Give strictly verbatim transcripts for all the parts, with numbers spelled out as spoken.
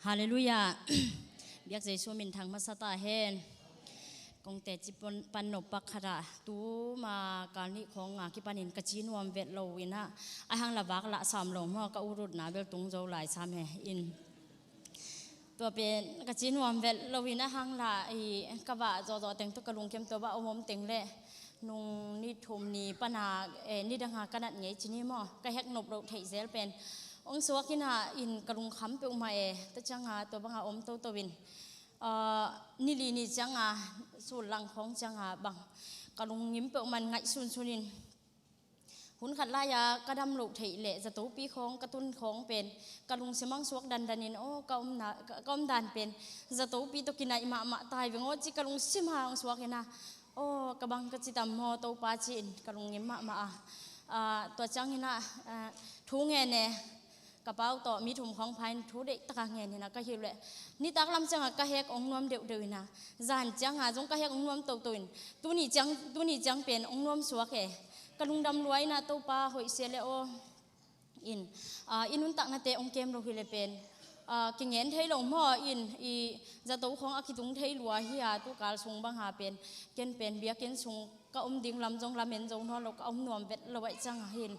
Halleluiah. Biak Jesu min thang masa ta hen. Kong teci pan, pan nop pak khat ah, tuma kal nih khawng a kipanin ka ci nuam vet lo in ah, a hang la vak lah sam lo maw, ka ut utna bel tung zo lai sam he in. Tua pen ka ci nuam vet lo in, a hang la i ka vah zawhzawh teng tawh ka lungkem, tua bah om om teng le nung ni thum ni pan a, eh, ni dang a ka nat ngei ci ni maw, ka hek nop loh theih zel pen ong suak in ah, in ka lungkham peuhmah e. Tua ciang a tua bang a om toto in, ah, ni li ni ciang a, sul lang khawng ciang a bang ka lungngim peuhmah in ngaihsun sun in, hun khat lai a ka dam loh theih leh zatopi khawng ka tun khawng pen ka lungsim ah ong suak dandan in, aw, ka omna, ka, ka omdan pen zatopi tawh kinaih mahmah tai veng aw ci ka lungsim ah ong suak in ah, aw, ka bang ka ci tam maw Topa ci in ka lungngim mahmah a. Ah, tua ciang in ah, ah, thu ngen e, ka pau tawh mi thum khawng pha in thu deih tak a ngen in ah ka hilh leh, nitak lam ciang a ka hek ong nuam deuhdeuh in ah, zan ciang a zong ka hek ong nuam toto in, tuni ciang, tuni ciang pen ong nuam suak e. Ka lungdam lua in ah, Topa hoih sia le aw. In, ah, i nuntaknate ong kem lo hi le pen, ah, kingen thei lo maw, in i zato khawng a kitung thei lua hi a, tukal sung bang a pen ken pen biakinn sung ka om ding lam zong lamen zo nawn lo, ka om nuam vet lo ahih ciang a hin,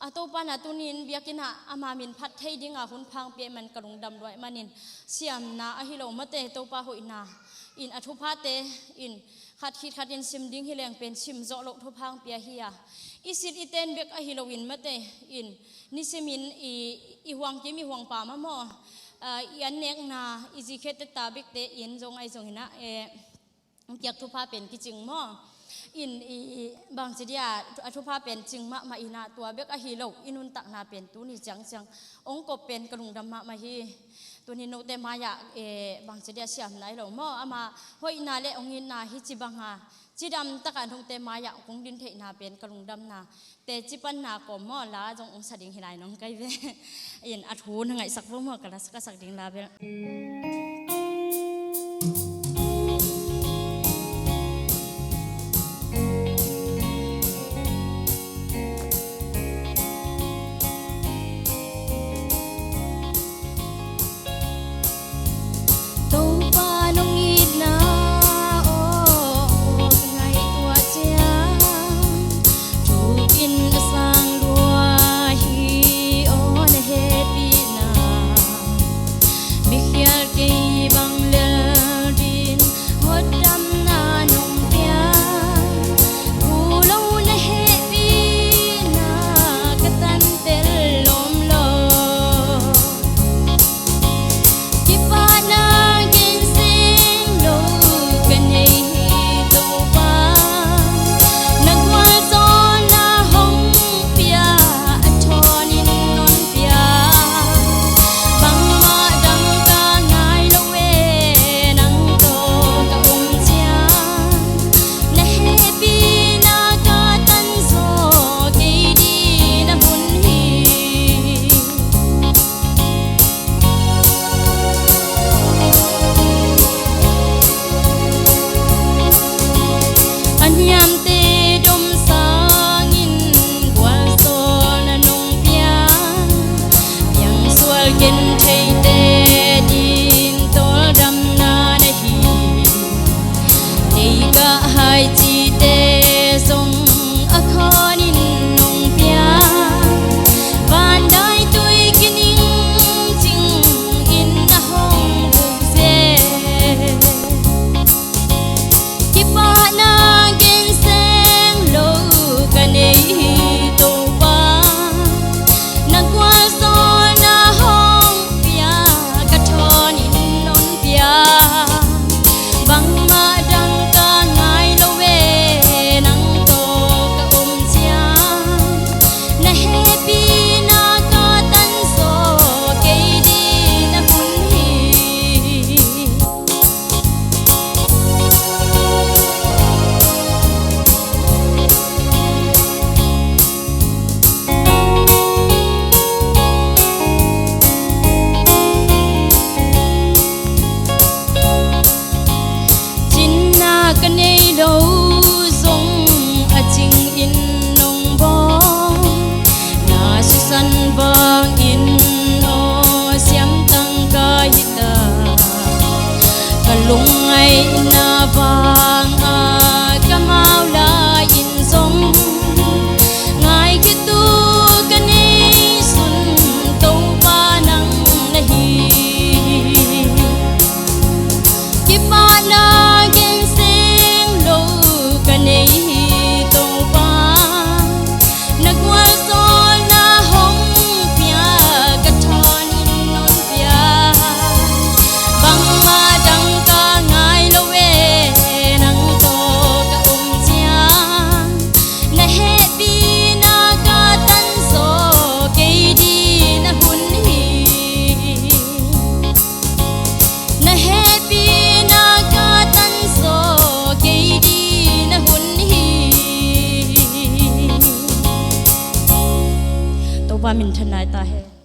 a Topa in ah tuni in biakinn ah ama min phat thei ding a hun pha ong pia ahih man ka lungdam lua ahih manin, siamna ahi lo mate, Topa hoihna in a thuphate in khat khit khat in sim ding hi leng pen sim zawh loh thupha ong pia hi a, i silh i ten bek ahi lo in mate, in nisimin i, i huangkim i huangpa mamaw, ah, i an nekna, i zikhe teta bekte in zong ahi zong in ah, eh, kiak thupha pen kicing maw. In i bangci dia, a thupha pen cing mahmah in ah, tua bek ahi lo i nuntakna pen tuni ciangciang ong kop pen ka lungdam mahmah hi. Tuni note mai-ah, eh, bangci dia siamna hi lo maw, ama hoihna le ong itna hi ci bang a, cidam tak a note mai-ah kong din theihna pen ka lungdamna teci panna kawm maw, la zong ong sa ding hi lai nong kai ve. In a thu na ngaihsak vo maw, ka la ka sak ding la bel. Topa nong itna aw ngaihtuah ciang, thukin a sang lua hi aw na hehpihna. Mikhial kei Lungngaihna vang a ka mau lai-in zong, ngaikhiatu ka nei sun Topa nang na hi. Kipahna gen seng lo ka nei hi Topa, na gualzawhna hong pia ka thawn in non pia. Bangmah dang ka ngai lo e, nang tawh ka om ciang, na hehpihna ka tanzaw kei ding na hun hi. Na hehpihna ka tanzaw kei ding na hun hi. Topa minthanna hi ta hen.